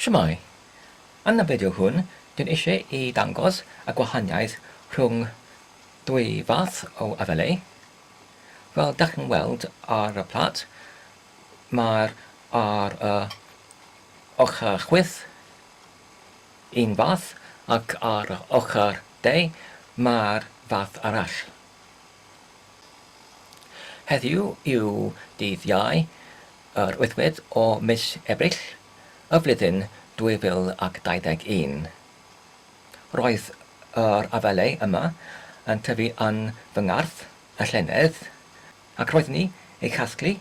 Shwmae! Yn y fideo hwn, dwi'n eisiau i dangos y gwahaniaeth rhwng dwy fath o afalau. Fel dach chi'n weld ar y plat, mae'r ar y ochr chwith un fath ac ar y ochr de mae'r fath arall. Heddiw yw dydd Iau, yr wythfed o mis Ebrill, y flwyddyn 2021. Roedd yr afalau yma yn tyfu yn fy ngardd y llynedd, ac roeddwn i eu casglu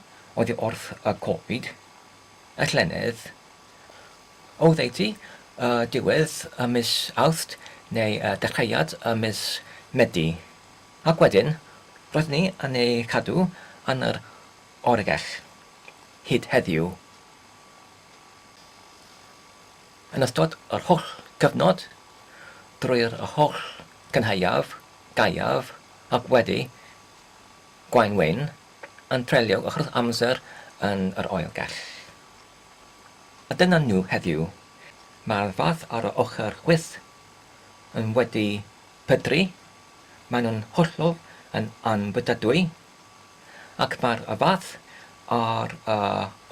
oddi wrth y coed y llynedd, oddeutu y diwedd y mis Awst neu dechreuad y mis Medi. Ac wedyn, roeddwn i yn eu cadw yn yr oergell, hyd heddiw. Yn ystod yr holl gyfnod, drwy'r holl gynhaeaf, gaeaf, ac wedi gwanwyn, yn treulio yr holl amser yn yr oergell. A dyna nhw heddiw. Mae'r fath ar y ochr chwith yn wedi pydru, Maen nhw'n hollol yn anfwytadwy, ac mae'r fath ar y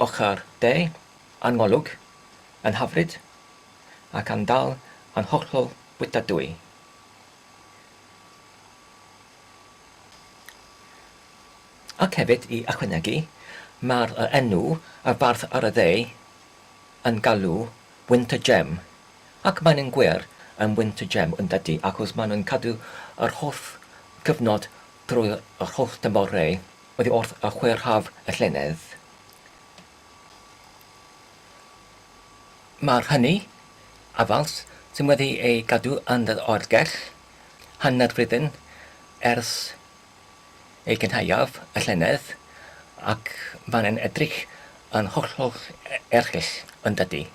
ochr dde yn ngolwg yn hyfryd ac yn dal yn hollol fwytadwy. Ac hefyd i ychwanegu, mae'r enw y fardd ar y dde yn galw Winter Gem Ac maen nhw'n gwir yn Winter Gem yn dydy, achos maen nhw'n cadw yr holl gyfnod drwy yr holl dymhorau oddi wrth y chwyrhaf y llynedd. Mae'r hynny, afals, sy'n wedi ei gadw yn yr oergell hanner flwyddyn ers ei gynhaeaf y llynedd, ac maen nhw'n edrych yn hollol erchyll yn dydy.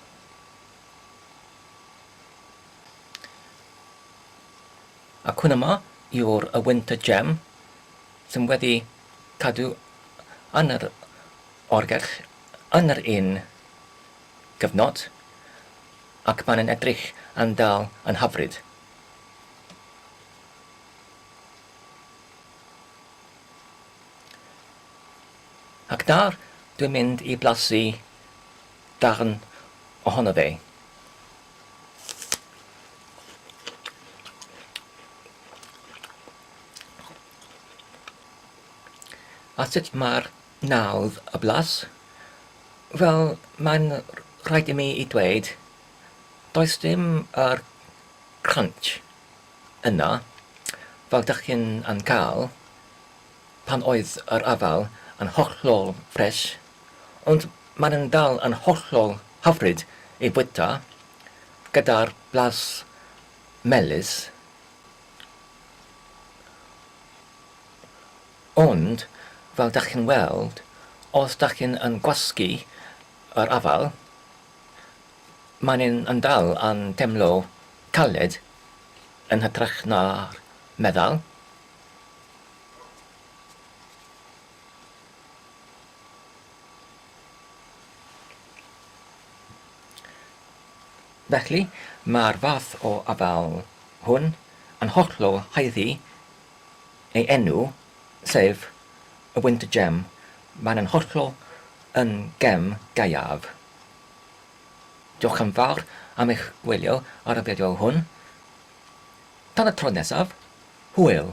Ac hwn yma yw'r y Winter Gem sy'n wedi cadw yn yr oergell yn yr un gyfnod ac mae'n yn edrych yn dal yn hyfryd. Ac nawr dwi'n mynd i blasu darn ohono fe. A sut mae'r nawdd y blas? Wel, mae'n rhaid i mi i dweud, does dim yr crunch yna fel dych chi'n yn cael pan oedd yr afal yn hollol ffres, ond Maen nhw'n dal yn hollol hyfryd i fwyta, gyda'r blas melys. Ond, fel dach chi'n weld, os dach chi'n yn gwasgu yr afal, mae'n yn dal yn teimlo caled yn hytrach na'r meddal. Felly, mae'r fath o afal hwn yn hollol haeddu ei enw, sef y Winter Gem, mae'n yn hollol yn gem gaeaf. Diolch yn fawr am eich gwylio ar y fideo hwn. Tan y tro nesaf, hwyl!